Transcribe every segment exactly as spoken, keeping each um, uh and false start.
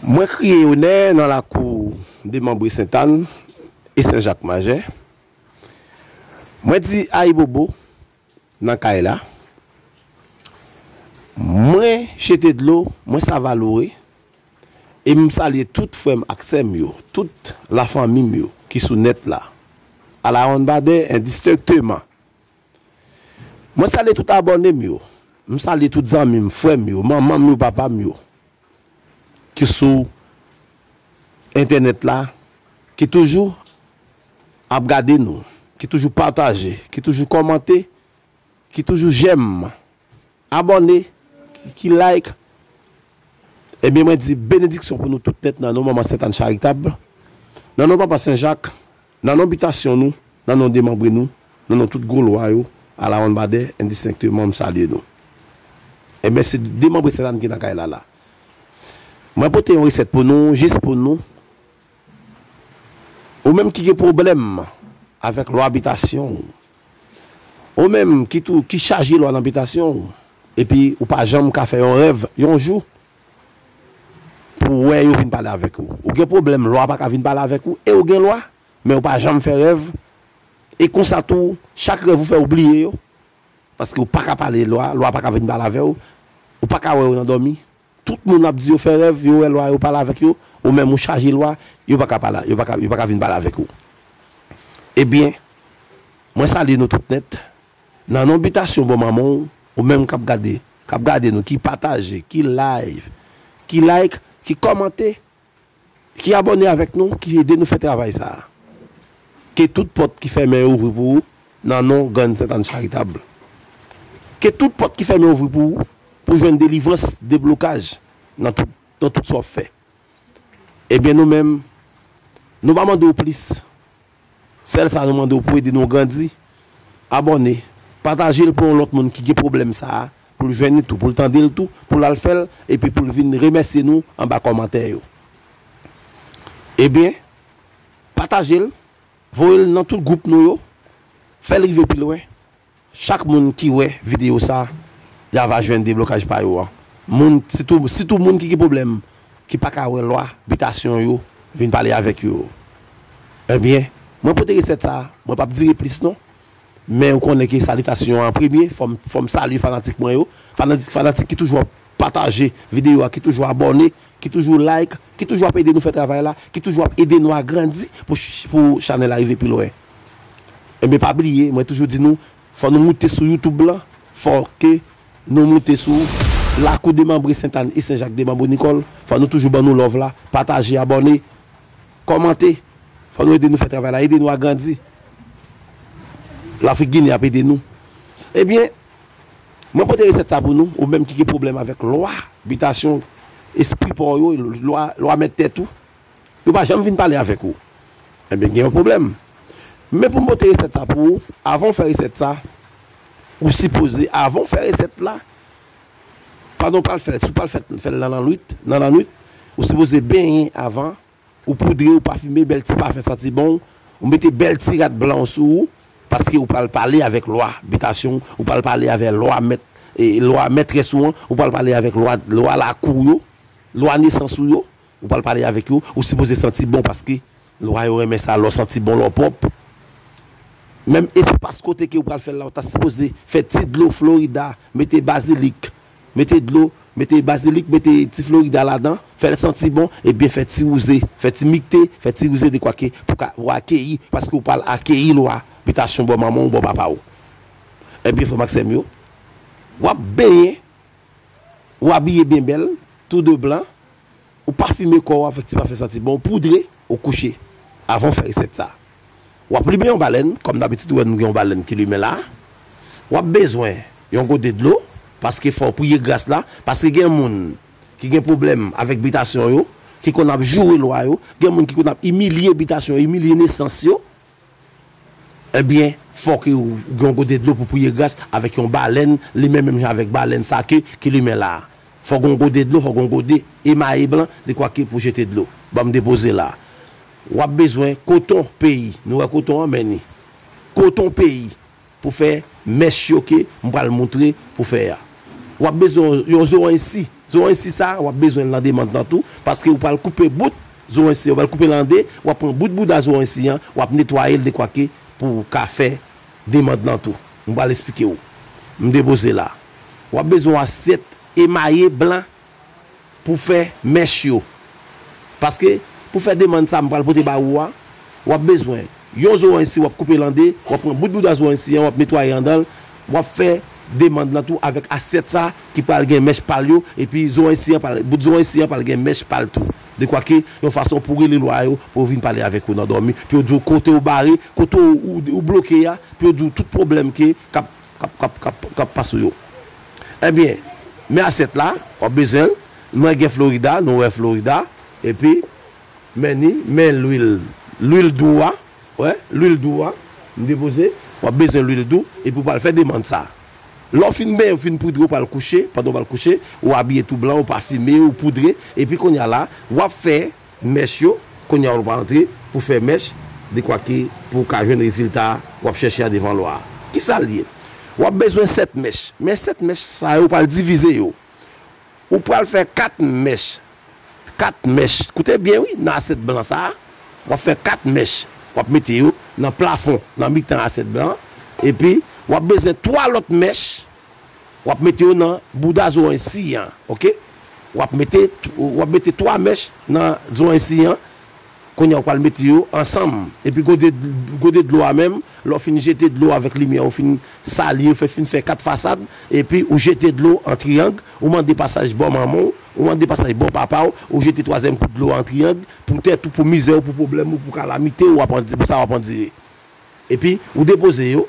Mwen kriye onè nan lakou demanbre Sentàn e Sen Jak Majè. Mwen di ayibobo nan kay la. Mwen jete dlo, mwen sava loure, e m salye tout frè m ak sè m yo, tout lafanmi m yo ki sou nèt la, alawonnbadè, endistenkteman. Mwen salye tout abòne m yo. M salye tout zanmi m, frè m yo, manman m yo, papa m yo, ki sou entènèt la, ki toujou ap gade nou, ki toujou pataje, ki toujou kòmante, ki toujou j'aime, abòne, ki, ki like. Ebyen, mwen di benediksyon pou nou tout nèt nan non Manman Sentàn Charitab, nan non Papa Sen Jak, nan non bitasyon nou, nan non demanbre nou, nan non tout gwo lwa yo, alawonnbadè, endistenkteman, m salye nou. Ebyen, se demanbre Sentàn ki nan kay la la. Mwen pote yon resèt pou nou, jis pou nou. Ou menm ki gen pwoblèm avèk lwa bitasyon ou, ou menm ki tou, ki chaje lwa nan bitasyon ou, epi ou pa janm ka fè yon rèv yon jou pou w wè yo vin pale avèk ou. Ou gen pwoblèm, lwa pa ka vin pale avèk ou, e ou gen lwa, men ou pa janm fè rèv, e konsa tou, chak rèv ou fè, ou bliye yo, paske ou pa ka pale lwa, lwa pa ka vin pale avè w, ou pa ka wè yo nan dòmi. Tout moun ap di yo fè rèv, yo wè lwa, yo pale avèk yo, ou menm ou chaje lwa, yo pa ka pale, yo pa ka, yo pa ka vin pale avèk ou. Ebyen, mwen salye nou tout nèt. Nan non bitasyon bon manman w, ou menm k ap gade, k ap gade nou, ki pataje, ki live, ki like, ki kòmante, ki abòne avèk nou, ki ede nou fè travay sa a. Ke tout pòt ki fèmen yo ouvri pou ou, nan non Grann Sentàn Charitab. Ke tout pòt ki fèmen ouvri pou ou, pou jwenn delivrans, deblokaj nan tout, nan tout sa w ap fè. Ebyen, nou menm, nou pa mande w plis. Sèl sa nou mande w pou ede nou grandi, abòne, pataje l pou yon lòt moun ki gen pwoblèm sa a, pou l jwenn li tou, pou l tande l tou, pou l al fè l, epi pou l vin remèsye nou anba kòmantè yo. Ebyen, pataje l, voye l nan tout gwoup nou yo, fè l rive pi lwen. Chak moun ki wè videyo sa, y a va jwenn deblokaj pa yo an. Moun, sitou, sitou moun ki gen pwoblèm, ki pa ka wè lwa bitasyon yo, vin pale avèk yo. Ebyen, mwen pote resèt sa, mwen p ap dire plis non. Men ou konnen ke salitasyon an premye, fò m, fò m salye fanatik mwen yo. Fanatik, fanatik ki toujou ap pataje videyo a, ki toujou abòne, ki toujou like, ki toujou ap ede nou fè travay la, ki toujou ap ede nou agrandi pou ch-, pou chanèl la rive pi lwen. Ebyen, pa bliye, mwen toujou di nou, fò nou moute sou YouTube lan, fò ke nou moute sou lakou demanbre Sentàn e Sen Jak demanbre Nikòl, fò nou toujou ban nou love la, pataje, abòne, kòmante, fò nou ede nou fè travay la, ede nou agrandi. Lafrik Ginen ap ede nou. Ebyen, mwen pote resèt sa pou nou, ou menm ki gen pwoblèm avèk lwa bitasyon, espri pa w yo, lwa, lwa mèt tèt ou, yo pa janm vin pale avèk ou. Ebyen, gen yon pwoblèm. Men pou m pote resèt sa pou ou, avan w fè resèt sa, ou sipoze, avan w fè resèt la, pandan w pral fè l, si w pral fè, fè l nan lannwit, nan lannwit, ou sipoze benyen avan, ou poudre, ou pafime, bèl ti pafen santi bon, ou mete bèl ti rad blan sou ou, paske ou pral pale avèk lwa bitasyon, ou pral pale avèk lwa mèt, e, lwa mètrès ou an, ou pral pale avèk lwa, lwa lakou yo, lwa nesans ou yo, ou pral pale avèk yo, ou sipoze santi bon paske lwa yo renmen sa, lè w santi bon, lè w pwòp. Menm espas kote ke ou pral fè l la, ou ta sipoze fè ti dlo Florida, mete bazilik, mete dlo, mete bazilik, mete ti Florida ladan, fè l santi bon, ebyen fè ti wouze, fè ti mikte, fè ti wouze dekwa ke pou ka, pou akeyi, paske ou pral akeyi lwa bitasyon bò manman w, bò papa w. Ebyen, frè m ak sè m yo, w ap benyen, ou abiye byen bèl, tou de blan, ou pafime kò w avèk ti pafen santi bon, ou poudre, ou kouche, avan w fè resèt sa. W ap limen yon balèn, kòm dabitid ou wè nou gen yon balèn ki limen la. W ap bezwen yon gode dlo, paske fò w priye gras la, paske gen moun ki gen pwoblèm avèk bitasyon yo, ki konn ap joure lwa yo, gen moun ki konn ap imilye bitasyon yo, imilye nesans yo. Ebyen, fòk ou gen yon gode dlo pou priye gras avèk yon balèn, limen menm jan avèk balèn sa ke, ki limen la. Fòk gen yon gode dlo, fòk gen yon gode emaye blan, dekwa ke pou jete dlo. Ban m depoze la. W ap bezwen koton peyi. Nou wè koton an, men ni. Koton peyi pou fè mèch yo ke m pral montre pou fè a. W ap bezwen yon zoranj si. Zoranj si sa, w ap bezwen l nan demann lan tou, paske ou pral koupe bout zoranj si an, ou pral koupe l an de, w ap pran bout bouda zoranj si an, w ap netwaye l dekwa ke pou w ka fè demann lan tou. M pral esplike w. M depoze la. W ap bezwen yon asyèt emaye blan pou fè mèch yo. Paske, pou fè demann sa m pral pote ba ou a, w ap bezwen yon zoranj si w ap koupe l an de, w ap pran bout bouda zoranj si an, w ap netwaye anndan l, w ap fè demann lan tou avèk asyèt sa ki pral gen mèch pa l yo, epi zoranj si an pral, bout zoranj si an pral gen mèch pa l tou. Dekwa ke yon fason pou rele lwa yo, pou yo vin pale avèk ou nan dòmi, pou yo di w kote w bare, kote w, ou, ou bloke a, pou yo di w tout pwoblèm ke k ap k ap, k ap, k ap, k ap pase yo. Ebyen, men asyèt la, w ap bezwen l. Mwen gen Florida, nou wè Florida. Epi, men ni, men lwil, lwil dou a. Wè, lwil dou a. M depoze, w ap bezwen lwil dou, epi w pral fè demann sa. Lè w fin benyen, w fin poudre, w pral kouche, pandan w pral kouche, ou abiye tou blan, ou pafime, ou poudre, epi kounye a la, w ap fè mèch yo, kounye a w pral antre pou fè mèch, dekwa ke pou w ka jwenn rezilta w ap chèche a devan lwa a. Kisa l ye? W ap bezwen sèt mèch, men sèt mèch sa yo, w pral divize yo. Ou pral fè kat mèch, kat mèch, koute byen wi, nan asyèt blan sa a, w ap fè kat mèch, w ap mete yo nan plafon, nan mitan asyèt blan an, epi w ap bezwen twa lòt mèch, w ap mete yo nan bouda zoranj si an, oke? W ap mete, w ap mete twa mèch nan zoranj si an, kounye a w pral mete yo ansanm. Epi gode, gode dlo a menm, lè w fin jete dlo avèk limyè, ou fin sali, ou fè, fin fè kat fasad, epi ou jete dlo an triyang, ou mande pasaj bò manman w, ou mande pasaj bò papa w, ou jete twazyèm kout dlo an triyang, pou tèt ou, pou mizè w, pou pwoblèm ou, pou kalamite w ap andire, pou sa w ap andire. Epi, ou depoze yo.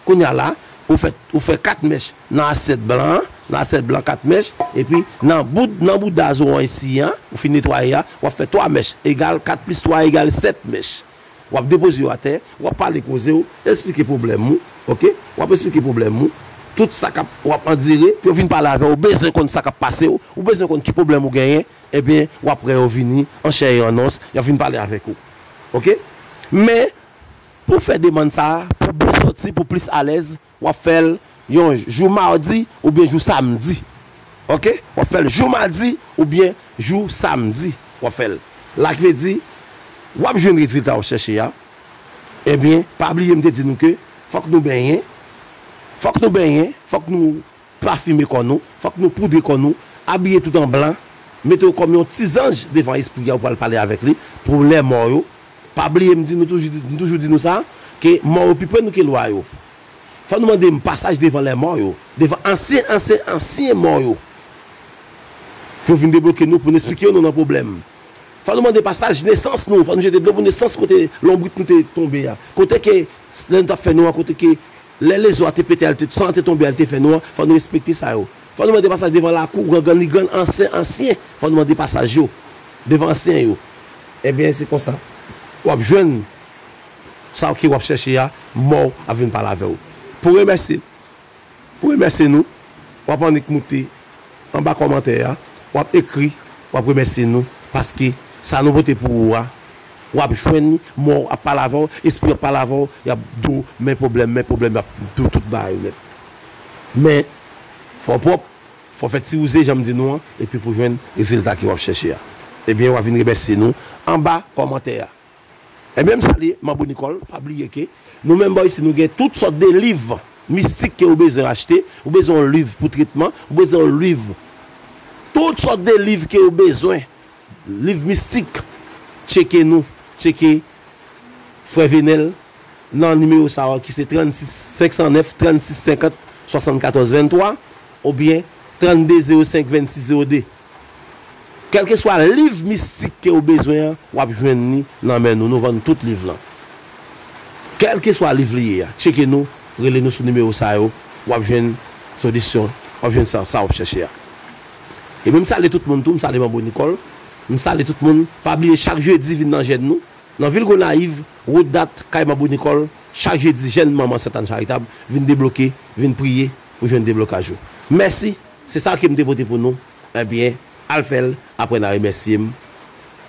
Kounye a la, ou fè, ou fè kat mèch nan asyèt blan an, nan asyèt blan kat mèch, epi nan bout, nan bouda zoranj si an, ou fin netwaye a, w ap fè twa mèch, egal kat plis twa egal sèt mèch. W ap depoze yo atè, w ap pale koze w, esplike pwoblèm ou, oke? W ap esplike pwoblèm ou, tout sa k ap, w ap andire, pou yo vin pale avè w, ou bezwen konn sa k ap pase w, ou bezwen konn ki pwoblèm ou genyen, ebyen, w ap wè yo vini an chè e an os, y ap vin pale avèk ou. Oke? Men, pou fè demann sa a, pou byen sòti, pou plis alèz, w ap fè l yon jou madi oubyen jou samdi. Oke? W ap fè l jou madi oubyen jou samdi, w ap fè l. Sa k vle di, w ap jwenn rezilta w ap chèche a. Ebyen, pa bliye m te di nou ke fòk nou benyen, fòk nou benyen, fòk nou pafime kò nou, fòk nou poudre kò nou, abiye tout an blan, mete w kòm yon ti zanj devan espri a, ou pral pale avèk li, pou lè mò yo. Pa bliye m di nou toujou, m toujou di nou sa, ke mò yo pi pre nou ke lwa yo. Fò nou mande m pasaj devan lè mò yo, devan ansyen, ansyen, ansyen mò yo. Pou yo vin debloke nou, pou n esplike yo nou nan pwoblèm. Fò nou mande pasaj nesans nou, fò nou jete dlo pou nesans kote lonbrit nou te tonbe a. Kote ke, lè nou t ap fè nou an, kote ke, lè lezo a te pete, al te, san an te tonbe, al te fè nou an, fò nou respekte sa yo. Fò nou mande pasaj devan lakou, gran grann, li grann, ansyen, ansyen. Fò nou mande pasaj yo, devan ansyen yo. Ebyen, se konsa. W ap jwenn sa ke w ap chèche a, mò w ap vin pale avè w. Pou remèsye, pou remèsye nou, w ap annik moute anba kòmantè a, w ap ekri, w ap remèsye nou, paske sa nou pote pou ou a, w ap jwenn li, mò w ap pale avè w, espri ap pale avè w, y ap di w, men pwoblèm, men pwoblèm, y ap di w tout bagay yo nèt. Men, fò w pwòp, fò w fè ti wouze, jan m di nou an, epi pou jwenn rezilta ke w ap chèche a. Ebyen, w ap vin remèsye nou anba kòmantè a. Ebyen, m salye Manbo Nicole, pa bliye ke nou menm bò isi, nou gen tout sòt de liv mistik ke ou bezwen achte, ou bezwen yon liv pou tretman, ou bezwen yon liv, tout sòt de liv ke ou bezwen, liv mistik, tcheke nou, tcheke Frè Venel nan nimewo sa a ki se trannsis, senk san nèf, trannsis senkant, swasannkatòz venntwa, oubyen trannde zewo senk, vennsis zewo de. Kèlkeswa liv mistik ke ou bezwen an, w ap jwenn li nan men nou. Nou vann tout liv lan. Kèlkeswa liv li ye a, tcheke nou, rele nou sou nimewo sa yo, w ap jwenn solisyon, w ap jwenn sa, sa w ap chèche a. E men m salye tout moun tou, m salye Manbo Nicole, m salye tout moun. Pa bliye chak jedi vin nan jèn nou, nan vil Gonayiv, wout Dat, kay Manbo Nicole, chak jedi jèn manman Sentàn Charitab vin debloke, vin priye pou jwenn deblokaj yo. Mèsi, se sa ke m te pote pou nou. Ebyen, al fè l, apre n a remèsye m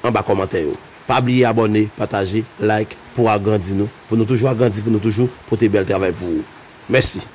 anba kòmantè yo. Pa bliye abòne, pataje, like pou agrandi nou, pou nou toujou agrandi, pou nou toujou pote bèl travay pou ou. Mèsi.